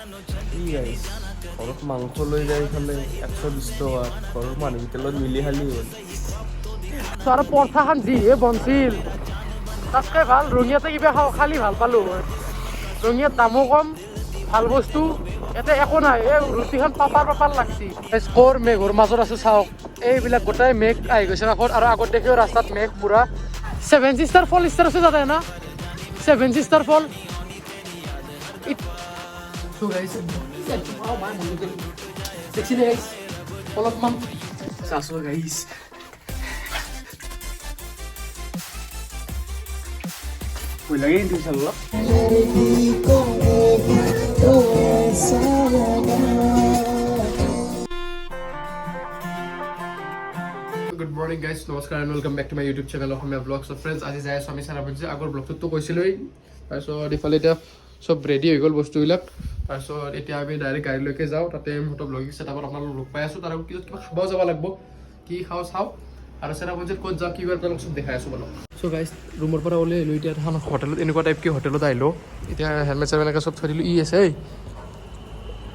কি গাইছ, ঘৰত মাংস লৈ যায় খালে 120 টকা। ঘৰৰ মানুহকেইটাৰ লগত মিলি খালি হ'ল। আৰু পৰঠাখন যিহে বনছিল, তাতকৈ ভাল ৰঙিয়াতে কিবা খাওঁ খালি ভাল পালোঁ হয়। ৰঙিয়াত দামো কম, ভাল বস্তু। ইয়াতে একো নাই। এই ৰুটিখন পাপাৰ পাপাৰ লাগছি। ক'ৰ মেঘৰ মাজত আছোঁ চাওক। এইবিলাক গোটেই মেঘ আহি গৈছে কাষত। আৰু আগত দেখিও ৰাস্তাত মেঘ পুৰা। ছেভেন চিষ্টাৰ ফল ষ্টাৰ আছে তাতে না, ছেভেন চিষ্টাৰ ফল। দেখিছিলে গাইছ অলপমান। চাচো গাইছ। ভয় লাগে কিন্তু চালো। গুড মৰ্ণিং গাইজ, নমস্কাৰ and welcome back to my YouTube channel Asomiya blogs. Friends, আজি যাই আছোঁ আমি চেৰাপুঞ্জী। আগৰ ব্লগটোততো কৈছিলোঁৱেই। তাৰপিছত ইফালে এতিয়া চব ৰেডি হৈ গ'ল বস্তুবিলাক। তাৰপিছত এতিয়া আমি ডাইৰেক্ট গাড়ীলৈকে যাওঁ। তাতে মটো ব্লগিং ছেটআপত আপোনালোক লগ পাই আছোঁ। তাৰ পিছত কিবা খাবও যাব লাগিব, কি খাওঁ চাওঁ। আৰু চেৰাপুঞ্জীত ক'ত যাওঁ, কি কৰোঁ, আপোনালোক চব দেখাই আছোঁ বলক। চ' গাইজ, ৰুমৰ পৰা ওলাই আহিলোঁ। এতিয়া এখন হোটেলত, এনেকুৱা টাইপ কি হোটেলত আহিলোঁ। এতিয়া হেলমেট চেলমেট এনেকৈ চব থৈ দিলোঁ। ই আছে এই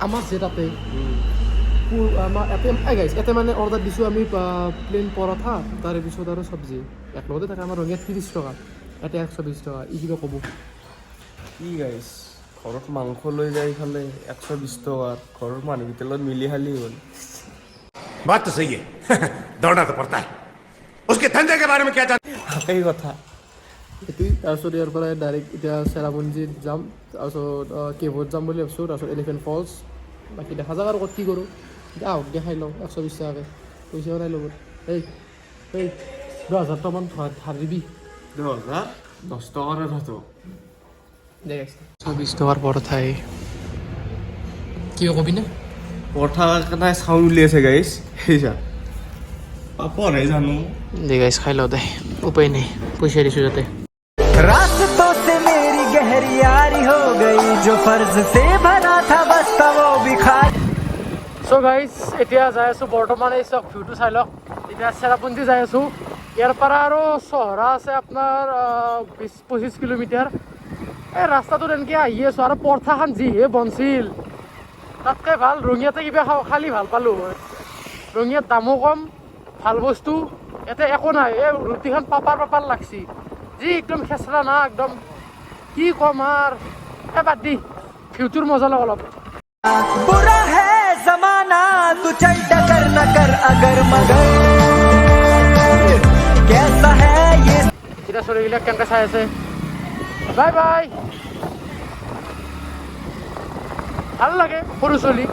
আমাৰ যে তাতে আমাৰ ইয়াতে। এই গাইছ, ইয়াতে মানে অৰ্ডাৰ দিছোঁ আমি প্লেইন পৰঠা, তাৰে পিছত আৰু চব্জি একলগতে থাকে। আমাৰ ৰঙিয়াত 30 টকা, ইয়াতে 120 টকা। ই কিবা ক'ব। কি গাইছ, ঘৰত মাংস লৈ যায় খালে 120 টকা। ঘৰৰ মানুহকেইটাৰ লগত মিলি খালি হ'ল। बात तो सही है। दौड़ना तो पड़ता है। उसके धंधे के बारे में क्या जान তাকেই কথা। সেইটোৱেই। তাৰপিছত ইয়াৰ পৰা ডাইৰেক্ট এতিয়া চেৰাপুঞ্জীত যাম। তাৰপিছত কেভত যাম বুলি ভাবিছোঁ, তাৰপিছত এলিফেণ্ট ফলছ। বাকী দেখা যাওক আৰু ক'ত কি কৰোঁ। এতিয়া আহক, দেখাই লওঁ। 120 টকাকৈ, পইচাও নাই লগত। এই এই 10,000 টকামান ধাৰ দিবি। 10,000 10 টকাৰ কথাটো। দে গাইছ, 120 টকাৰ পৰঠাই কিবা কবিনে? পৰঠা কাৰণে চাউণ্ড উলিয়াইছে গাইছ। সেইছা পাপৰহে জানো। দে গাইছ, খাই লওঁ দে, উপায় নাই, পইচা দিছোঁ যাতে। रास्तों से मेरी गहरी यारी हो गई, जो फर्ज से भरा था बस्ता वो भी खाली। চ' গাইজ, এতিয়া যাই আছোঁ বৰ্তমান। এই চাওক, ভিউটো চাই লওক। এতিয়া চেৰাপুঞ্জী যাই আছোঁ। ইয়াৰ পৰা আৰু চহৰা আছে আপোনাৰ 20-25 কিলোমিটাৰ। এই ৰাস্তাটোত এনেকৈ আহি আছোঁ। আৰু পৰঠাখন যিহে বনছিল, তাতকৈ ভাল ৰঙিয়াতে কিবা খাওঁ খালি ভাল পালোঁ হয়। ৰঙিয়াত দামো কম, ভাল বস্তু। ইয়াতে একো নাই। এই ৰুটিখন পাপাৰ পাপাৰ লাগছি, যি একদম খেচৰা না একদম, কি ক'ম আৰু। এই বাদ দি, ভিউটোৰ মজা লওক অলপ। बुरा है जमाना, तू चल टकर न कर अगर मगर, कैसा है ये। এতিয়া চলিবিলাক কেনেকৈ চাই আছে। Bye bye. ভাল লাগে সৰু চলি।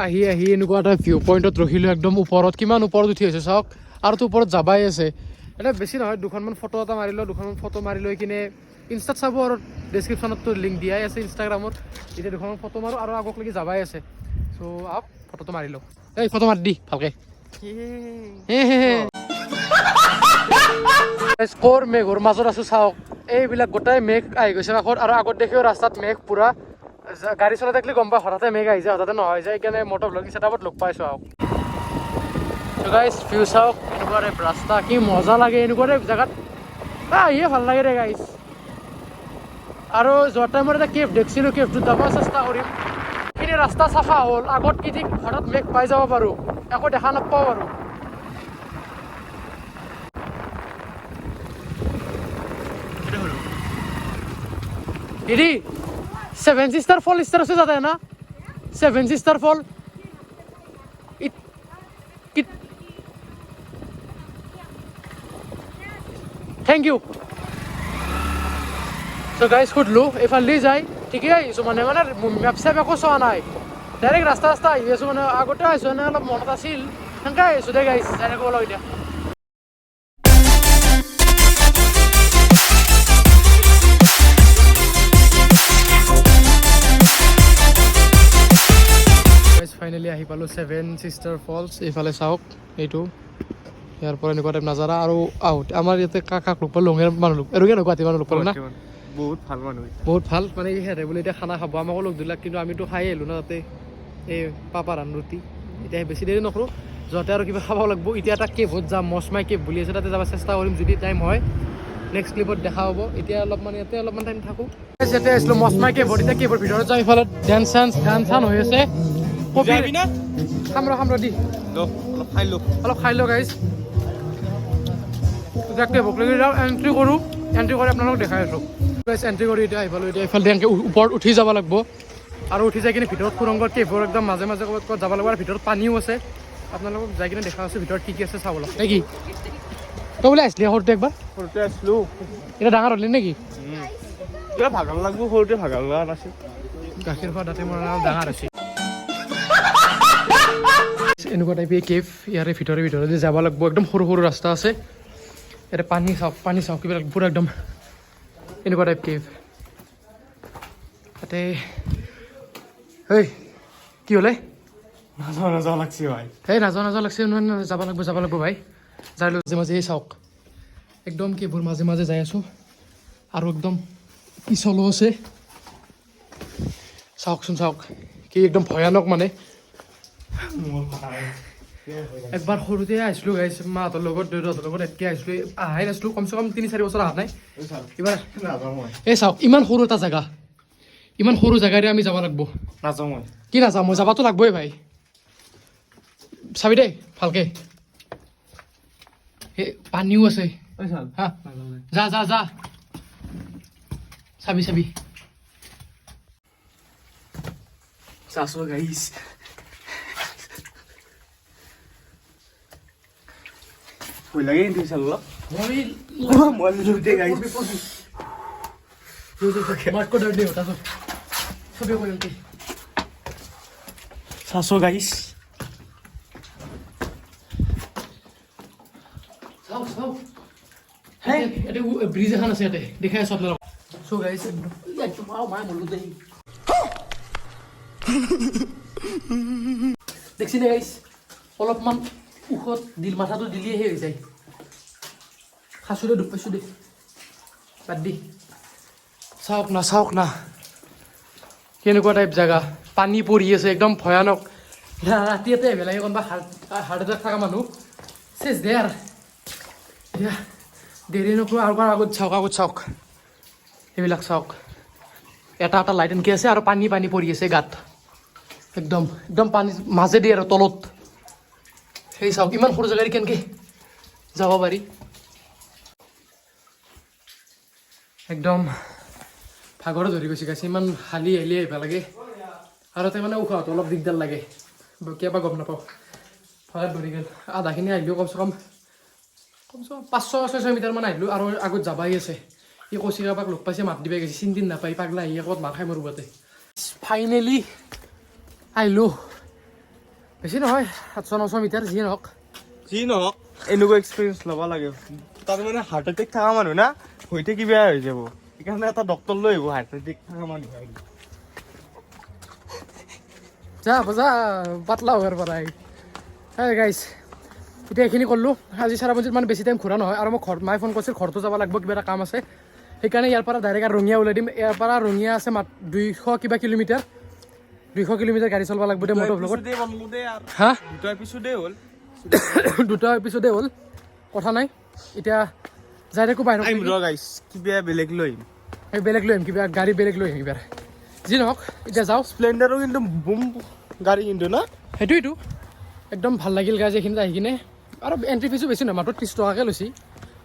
আহি আহি এনেকুৱা এটা ভিউ পইণ্টত ৰখিলোঁ, একদম ওপৰত। কিমান ওপৰত উঠি আছে চাওক। আৰু তো ওপৰত যাবাই আছে। এতিয়া বেছি নহয়, দুখনমান ফটো এটা মাৰি লওঁ। দুখনমান ফটো মাৰি লৈ কিনে ইনষ্টাত চাব আৰু ডেছক্ৰিপশ্যনততো লিংক দিয়াই আছে ইনষ্টাগ্ৰামত। এতিয়া দুখনমান ফটো মাৰোঁ আৰু আগকলৈকে যাবাই আছে। চ' আহক, ফটোটো মাৰি লওঁ। এই ফটো মাৰি দি ভালকে। হে হে হে। ক'ৰ মেঘৰ মাজত আছোঁ চাওক। এইবিলাক গোটেই মেঘ আহি গৈছে কাষত। আৰু আগত দেখিও ৰাস্তাত মেঘ পুৰা। গাড়ী চলাই থাকিলে গম পাই, হঠাতে মেঘ আহি যায়, হঠাতে নহয় যায়। সেইকাৰণে মটৰ ব্লগিং ছেটআপত লগ পাইছোঁ, আহক। গাইজ, ভিউ চাওক। এনেকুৱা টাইপ ৰাস্তা, কি মজা লাগে এনেকুৱা টাইপ জেগাত আহিয়ে ভাল লাগে দে গাইজ। আৰু যোৱা টাইমত এটা কেভ দেখিছিলোঁ, কেভটোত যাব চেষ্টা কৰিম। এইখিনি ৰাস্তা চাফা হ'ল, আগত কি ঠিক হঠাৎ মেঘ পাই যাব পাৰোঁ, একো দেখা নাপাওঁ বাৰু। দিদি, ছেভেন চিষ্টাৰ ফল ষ্টাৰ আছে তাতে না, ছেভেন চিষ্টাৰ ফল? Thank you. চ' গাইজ, সুধিলোঁ, এইফালেদি যায়। ঠিকেই আহিছোঁ মানে মানে মেপ চেপ একো চোৱা নাই, ডাইৰেক্ট ৰাস্তা ৰাস্তা আহি আছোঁ। মানে আগতে আহিছোঁ মানে অলপ মনত আছিল, সেনেকৈ আহিছোঁ। দে গাইজ, যাই থাকোঁ অলপ এতিয়া। ফাইনেলি আহি পালোঁ ছেভেন চিষ্টাৰ ফলছ। এইফালে চাওক, এইটো ইয়াৰ পৰা এনেকুৱা টাইপ নাজাৰা। আৰু আহোঁতে আমাৰ ইয়াতে কাক কাক লগ পালোঁ? ৰঙিয়াৰ মানুহ লগ, ৰঙিয়া নহয়, গুৱাহাটী মানুহ লগ পালোঁ না। বহুত ভাল মানুহ। বহুত ভাল। মানে সিহঁতে বোলে এতিয়া খানা খাব, আমাকো লগ ধৰিলাক, কিন্তু আমিতো খাই আহিলোঁ না তাতে এই পাপাৰান ৰুটি। এতিয়া বেছি দেৰি নকৰোঁ, যাওঁতে আৰু কিবা খাব লাগিব। এতিয়া এটা কেভত যাম, মচমাই কেভ বুলি আছে, তাতে যাব চেষ্টা কৰিম যদি টাইম হয়। নেক্সট ক্লিপত দেখা হ'ব। এতিয়া অলপমান ইয়াতে অলপমান টাইম থাকোঁ। ইয়াতে আহিছিলোঁ মচমাই কেভত। এতিয়া কেভৰ ভিতৰত যাওঁ। ইফালে ডেন্স চেন্স গান চান হৈ আছে। কবি খাম ৰ, খাম ৰ দি। অলপ খাই লো। অলপ খাই লওঁ গাইজ। এতিয়া কেভক লাগি যাওঁ, এণ্ট্ৰি কৰোঁ। এণ্ট্ৰি কৰি আপোনালোকক দেখাই আছোঁ গাইজ। এণ্ট্ৰি কৰি এতিয়া আহিব। এতিয়া এইফালে এনেকৈ ওপৰত উঠি যাব লাগিব আৰু উঠি যাই কিনে ভিতৰত সুৰংগৰ কেভৰ একদম মাজে মাজে ক'ৰবাত ক'ৰবাত যাব লাগিব। আৰু ভিতৰত পানীও আছে। আপোনালোকক যাই কিনে দেখা আছোঁ ভিতৰত কি কি আছে, চাব লাগিব নেকি? তই বোলে আহিছিলি সৰুতে একবাৰ? সৰুতে আছিলো। এতিয়া ডাঙৰ হ'লি নেকি? কিবা ভাগৰ লাগব, সৰুতে ভাগৰ লগা নাছিল। গাখীৰ খোৱা দাঁতে মোৰ ডাঙৰ হৈছে। এনেকুৱা টাইপ এই কেভ। ইয়াৰে ভিতৰে ভিতৰে যাব লাগিব। একদম সৰু সৰু ৰাস্তা আছে ইয়াতে। পানী চাওক, পানী চাওক, কিবা পূৰা একদম এনেকুৱা টাইপ কেভ তাতে। হেই, কি হ'লে? নাযাওঁ নাযাওঁ লাগছি ভাই। এই নাযাওঁ নাযাওঁ লাগছে? নহয় নহয়, যাব লাগিব, যাব লাগিব ভাই। যাই মাজে মাজে এই চাওক, একদম কেভৰ মাজে মাজে যাই আছোঁ আৰু একদম পিছলো আছে। চাওকচোন, চাওক, কি একদম ভয়ানক মানে। একবাৰ সৰুতে আহিছিলোঁ গাইছ, মাহঁতৰ লগত, দেউতাহঁতৰ লগত এনকে আহিছিলোঁ। অহাই নাছিলোঁ, কমচে কম 3-4 বছৰ অহা নাই এইবাৰ। নাযাওঁ মই। এই চাওক, ইমান সৰু এটা জেগা, ইমান সৰু জেগাৰে আমি যাব লাগিব। নাযাওঁ মই। কি নাযাওঁ মই? যাবাতো লাগবই ভাই। চাবি দেই ভালকে। এই পানীও আছে। হা, যা যা যা, চাবি চাবি। চাচো গাইছ, ভয় লাগে কিন্তু বিশাল অলপ। মই মই দে গাইছ। मर्द को डर नहीं होता। सब सभी को जल्दी। চাচো গাইছ। চাওক চাওক, ইয়াতে ব্ৰিজ এখন আছে, ইয়াতে দেখাই আছো আপোনালোক। চ' গাইছ, মায়ে মৰলো দেই। দেখছি নে গাইছ, অলপমান ওখত দিল, মাথাটো দিলিয়ে সেই হৈ যায়। খাইছোঁ দে, দুখ পাইছোঁ দে, বাদ দি। চাওক না, চাওক না, কেনেকুৱা টাইপ জেগা। পানী পৰি আছে, একদম ভয়ানক। ৰাতি ইয়াতে আহিব লাগে কোনোবা হাৰ্ট হাৰ্ট এটেক থকা মানুহ চেচ দে। আৰু এতিয়া দেৰি নকৰোঁ আৰু। আগত চাওক, আগত চাওক, এইবিলাক চাওক। এটা এটা লাইট এনেকৈ আছে আৰু পানী পানী পৰি আছে গাত। একদম একদম পানী মাজেদি আৰু তলত। সেই চাওক, ইমান সৰু জেগাৰে কেনেকৈ যাব পাৰি। একদম ভাগৰে ধৰি গৈছে গাইছে। ইমান হালি হালি আহিব লাগে আৰু তাতে মানে উশাহটো অলপ দিগদাৰ লাগে, কিয় বা গম নাপাওঁ। ভাগৰ ধৰি গ'ল। আধাখিনি আহিলোঁ, কমচে কম 500-600 মিটাৰমান আহিলোঁ আৰু আগত যাবাই আছে। ই কৈছে কাৰোবাক লগ পাইছে, মাত দিব গৈছে, চিন তিন নাপায়। পাগলা আহি ক'ত মাৰ খাই মৰিব তাতে। ফাইনেলি আহিলোঁ। বেছি নহয়, 700-900 মিটাৰ, যিয়ে নহওক। যি নহওক, এনেকুৱা এক্সপিৰিয়েঞ্চ ল'ব লাগে। তাৰ মানে হাৰ্ট এটেক থকা মানুহ না হৈ থাকি বেয়া হৈ যাব। সেইকাৰণে এটা ডক্তৰ লৈ আহিব হাৰ্ট এটেক থকা মানুহ। যা যা, পাতলা হোৱাৰ পৰাই। হে গাইছ, এতিয়া এইখিনি কৰিলোঁ। আজি চেৰাপুঞ্জীত মানে বেছি টাইম ঘূৰা নহয় আৰু মই ঘৰত মায়ে ফোন কৰিছিল, ঘৰতো যাব লাগিব, কিবা এটা কাম আছে। সেইকাৰণে ইয়াৰ পৰা ডাইৰেক্ট আৰু ৰঙিয়া ওলাই দিম। ইয়াৰ পৰা ৰঙিয়া আছে মাত 200 কিবা কিলোমিটাৰ। 200 কিলোমিটাৰ গাড়ী চলাব লাগিব দে মটৰ ব্লগত। হা। দুটা এপিচোডে হ'ল। দুটা এপিচোডে হ'ল, কথা নাই। এতিয়া যাই থাকোঁ বাহিৰত। আহিম ৰ গাইছ, কিবা বেলেগ লৈ আহিম। এই বেলেগ লৈ আহিম, কিবা গাড়ী বেলেগ লৈ আহিম কিবা। যি নহওক, এতিয়া যাওঁ। স্প্লেণ্ডাৰো কিন্তু বুম গাড়ী কিন্তু না। সেইটোৱেইটো, একদম ভাল লাগিল গাইজ এইখিনিত আহি কিনে। আৰু এণ্ট্ৰি ফিজো বেছি নহয়, মাত্ৰ 30 টকাকৈ লৈছে।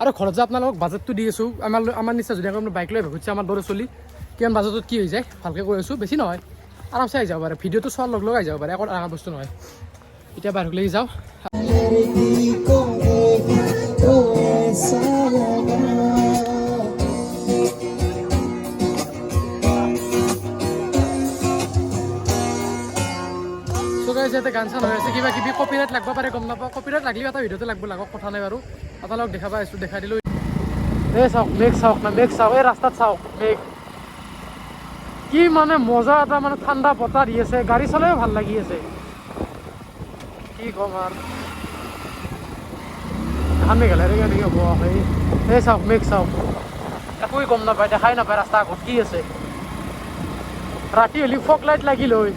আৰু ঘৰত যে আপোনালোকক বাজেটটো দি আছোঁ, আমাৰ নিচিনা যদি আপোনাৰ বাইক লৈ আহিব খুজিছে, আমাৰ দৰে চলি কিমান বাজেটত কি হৈ যায় ভালকৈ কৈ আছোঁ। বেছি নহয়, আৰামছে আহি যাব পাৰে। ভিডিঅ'টো চোৱাৰ লগে লগে আহি যাব পাৰে, একো ডাঙৰ বস্তু নহয়। এতিয়া বাহিৰলৈ লাগি যাওঁ। लड़की को देखा तो ऐसा लगा। চ' গাইজ, ইয়াতে গান চান হৈ আছে কিবা কিবি। কপিৰাইট লাগব পাৰে, গম নাপাওঁ। কপিৰাইট লাগিলেও এটা ভিডিঅ'তে লাগব, লাগক, কথা নাই বাৰু। আপোনালোকক দেখা পাই আছোঁ, দেখাই দিলোঁ। এই চাওক, মেঘ চাওক না, মেঘ চাওক। এই ৰাস্তাত চাওক মেঘ, কি মানে মজা এটা মানে ঠাণ্ডা বতাহ দি আছে। গাড়ী চলাইও ভাল লাগি আছে, কি ক'ম আৰু। এখন মেঘালয়ৰ কেনেকৈ হ'ব? এই চাওক, মেঘ চাওক। একোৱে গম নাপায়, দেখাই নাপায় ৰাস্তা আগত কি আছে। ৰাতি হ'লে ফগ লাইট লাগিল হয়।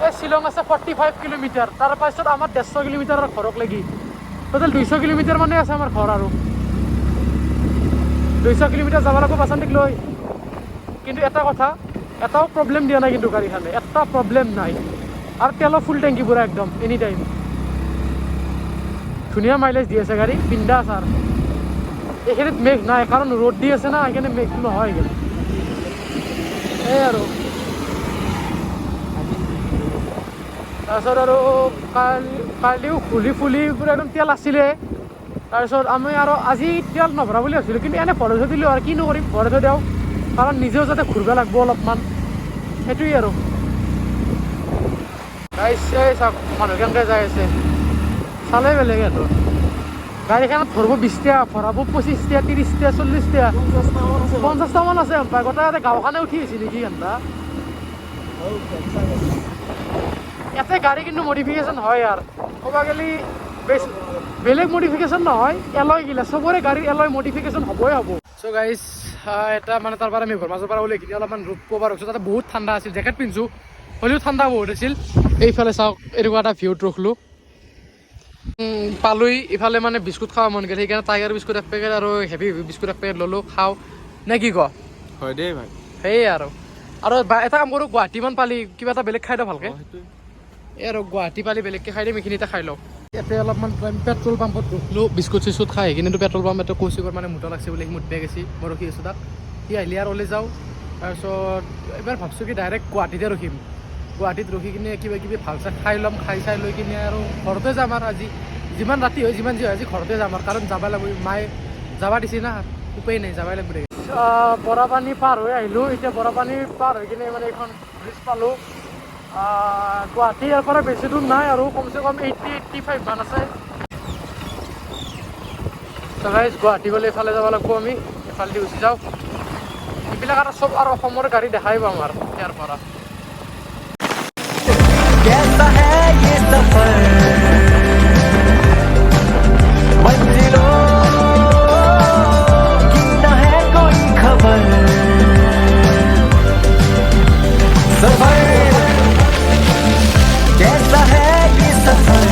এই শ্বিলং আছে 45 কিলোমিটাৰ, তাৰ পাছত আমাৰ 150 কিলোমিটাৰ ঘৰক লাগি। টোটেল 200 কিলোমিটাৰ মানে আছে আমাৰ ঘৰ আৰু। 200 কিলোমিটাৰ যাব লাগিব বাচান্তিক লৈ। কিন্তু এটা কথা, এটাও প্ৰব্লেম দিয়া নাই কিন্তু গাড়ীখনে, এটা প্ৰব্লেম নাই। আৰু তেলো ফুল টেংকি পুৰা একদম এনি টাইম, ধুনীয়া মাইলেজ দি আছে গাড়ী, বিন্দাছ। আৰু এইখিনিত মেঘ নাই, কাৰণ ৰ'দ দি আছে না, সেইকাৰণে মেঘটো নহয় সেইকাৰণে। এই আৰু তাৰপিছত আৰু কালিও খুলি ফুলি পুৰা একদম তেল আছিলে। তাৰপিছত আমি আৰু আজি তেল নভৰা বুলি ভাবিছিলোঁ, কিন্তু এনে ভৰাই থৈ দিলোঁ আৰু কিনো কৰিম, ভৰাই থৈ দিওঁ, কাৰণ নিজেও যাতে ঘূৰিব লাগিব অলপমান, সেইটোৱেই আৰু। এই চাওক মানুহ কেনেকৈ যাই আছে, চালে বেলেগ। সিহঁতৰ গাড়ীখনত ধৰিব 20টা, ভৰাব 25টা, 30টা, 40টা, 50টামান আছে। গোটেই ইয়াতে গাঁওখনে উঠি আহিছে নেকি ঘণ্টা। ইয়াতে গাড়ী কিন্তু মডিফিকেশ্যন হয় আৰু ক'ব গ'লে বেছ বেলেগ মডিফিকেশ্যন নহয়, এলয় গিলা চবৰে গাড়ীৰ এলয় মডিফিকেশ্যন হ'বই হ'ব। চ' গাইজ, এটা মানে তাৰ পৰা আমি ঘৰ মাজৰ পৰা ওলাই কিনে অলপমান ৰ'দ পোৱা ৰখিছোঁ। তাতে বহুত ঠাণ্ডা আছিল, জেকেট পিন্ধিছোঁ হ'লেও ঠাণ্ডা বহুত আছিল। এইফালে চাওক, এনেকুৱা এটা ভিউত ৰখিলোঁ। পালোই ইফালে মানে বিস্কুট খাব মন গ'ল, সেইকাৰণে টাইগাৰ বিস্কুট এক পেকেট আৰু হেভি হেভি বিস্কুট এক পেকেট ল'লোঁ, খাওঁ নে কি ক? হয় দেই ভাই। সেয়ে আৰু আৰু এটা কাম কৰোঁ, গুৱাহাটীমান পালি কিবা এটা বেলেগ খাই দিওঁ ভালকৈ। এই আৰু গুৱাহাটী পালি বেলেগকৈ খাই দিম, এইখিনিতে খাই লওঁ। ইয়াতে অলপমান পেট্ৰল পাম্পত ৰখিলোঁ, বিস্কুট চিস্কুট খাই আহি। কিন্তু পেট্ৰল পাম্প এটা কৌশিকৰ মানে মোটা লাগছে বুলি সি মুঠবে গেছি, মই ৰখি আছোঁ তাত, সি আহিলে আৰু ওলাই যাওঁ। তাৰপিছত এইবাৰ ভাবছোঁ কি ডাইৰেক্ট গুৱাহাটীতে ৰখিম, গুৱাহাটীত ৰখি কিনে কিবা কিবি ভাল চাই খাই ল'ম, খাই চাই লৈ কিনে আৰু ঘৰতে যাম। আৰু আজি যিমান ৰাতি হয় যিমান যি হয় আজি ঘৰতে যাম আৰু, কাৰণ যাব লাগিব, মায়ে যাব দিছে না, উপায় নাই, যাবই লাগিব। বৰাপানী পাৰ হৈ আহিলোঁ, এতিয়া বৰাপানী পাৰ হৈ কিনে মানে এইখন ব্ৰিজ পালোঁ। গুৱাহাটী ইয়াৰ পৰা বেছি দূৰ নাই আৰু, কমচে কম 80-85 মান আছে। গাইজ, গুৱাহাটী গ'লে এইফালে যাব লাগিব, আমি এইফালেদি গুচি যাওঁ। এইবিলাক আৰু চব আৰু অসমৰ গাড়ী দেখাই পাম আৰু ইয়াৰ পৰা। कैसा है ये सफर, मंजिलों की न है कोई खबर, सफर कैसा है ये सफर।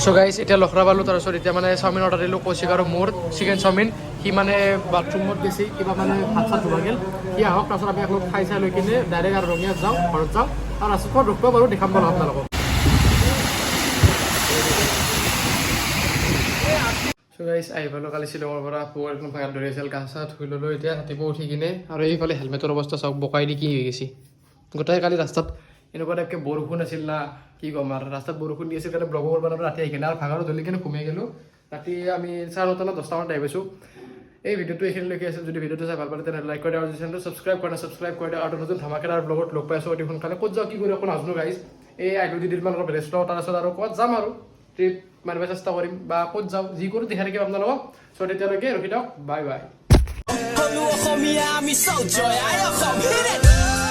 চ' গাইজ, এতিয়া লখৰা পালোঁ। তাৰপিছত এতিয়া মানে চাওমিন অৰ্ডাৰ দিলোঁ, কৌশিক আৰু মোৰ চিকেন চাওমিন। সি মানে বাথৰুমত গেছি, কিবা মানে ভাত চাত ধুব গ'ল। সি আহক, তাৰপিছত আমি একলগ খাই চাই লৈ কিনে ডাইৰেক্ট আৰু ৰঙিয়াত যাওঁ, ঘৰত যাওঁ। আৰু ৰাস্তাত ক'ত ৰখিব পাৰোঁ দেখাম বাৰু আপোনালোকক। চ' গাইজ, আহি পালোঁ কালি শ্বিলঙৰ পৰা, পুৱাৰ একদম ভাগাত ধৰি আছিল, গা চা ধুই ল'লোঁ। এতিয়া ৰাতিপুৱা উঠি কিনে আৰু এইফালে হেলমেটৰ অৱস্থা চাওক, বোকাই দি কি হৈ গৈছে গোটেই। কালি ৰাস্তাত এনেকুৱা টাইপকৈ বৰষুণ আছিল না, কি ক'ম আৰু, ৰাস্তাত বৰষুণ দি আছিল কাৰণে ব্লগো কৰিব নোৱাৰোঁ। ৰাতি আহি কিনে আৰু ভাগাৰো ধৰি কিনে ঘুমাই গ'লোঁ। ৰাতি আমি 9:30 না 10টামানত আহি পাইছোঁ। এই ভিডিঅ'টো এইখিনিলৈকে আছিল। যদি ভিডিঅ'টো চাই ভাল পালে তেনেহ'লে লাইক কৰি দিওঁ, আৰু চেনেলটো ছাবস্ক্ৰাইব কৰা ছাবস্ক্ৰাইব কৰি দিওঁ। আৰু নতুন ধামাকেদাৰ ব্লগত লগ পাইছোঁ অতি সোনকালে। ক'ত যাওঁ কি কৰি একো নাজানো গাইজ। এই আহিলোঁ দুদিনমান অলপ ৰেষ্ট লওঁ, তাৰপিছত আৰু ক'ত যাম আৰু ট্ৰিপ মাৰিব চেষ্টা কৰিম বা ক'ত যাওঁ যি কৰোঁ দেখাই থাকিম আপোনালোকক। চ' তেতিয়ালৈকে ৰখি দিয়ক, বাই বাই। অসমীয়া আমি চৌ জয় আই অসম। Hit it!